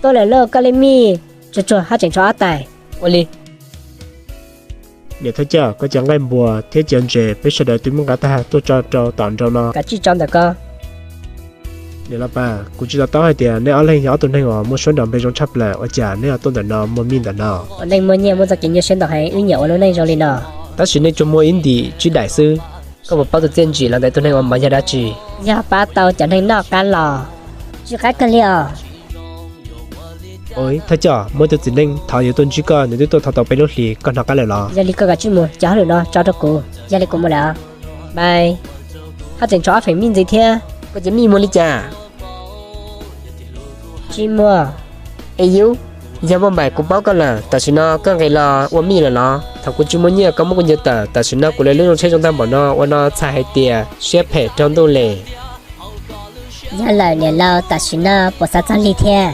Tuaj lawm lauj koj li mij, tsuag tsuag haj tseem tshuav ob tais. Ua li. Niam thawj coj, koj cov nqaij npua thiab cov ntses peb sawv daws twb muab nqa tag tuaj tso rau tom nraud no. Kav tsij tso ntawm ko. Niam los pas, kuv tsis to taub hais tias nej ob leeg yog ob tug neeg uas muaj suab nraug npe zoo tshaj plaws, ua cas nej ho tuaj ntawm no muag mij ntawm no? Ua neej muaj nyiaj muaj txoj kev nyuaj siab ntau heev, wb nyiam ua lub neej zoo li no. Tab sis nej tsuas muaj ib ntim tsib daim xwb. Koj puas paub tus txiaj ntsim los ntawm tus neeg uas npov yog dab tsi? Yog pab tau cov neeg noj qab los. Tsw qab kawg li os. Ua, thawj coj, muaj ib tug txiv neej thov yuav tuaj ntsib koj, nws twb tuaj thov tau peb lub hlis, koj hnov qab lawm los? Yog li koj kav tsij mus, cov hauj lwm no tso rau kuv. Yog li kuv mus lawm os. Bye. Haj tseem tshuav ob feem mij ntxiv thiab. Koj cov mij muag li cas? Tsis muag. Es yus, yog muaj npaim kuv paub koj lawm, tam sim no koj nqis los ua mij lawm los? Thaum kuv tsis muaj nyiaj koj muab kuv ncaws tawm, tam sim no kuv lawv lub zoo tsheb zoo tag npaum no ua no txhais hais tias siab phem raug ntuj li. Yog lawm niam laus, tam sim no puas xav txog li thiab?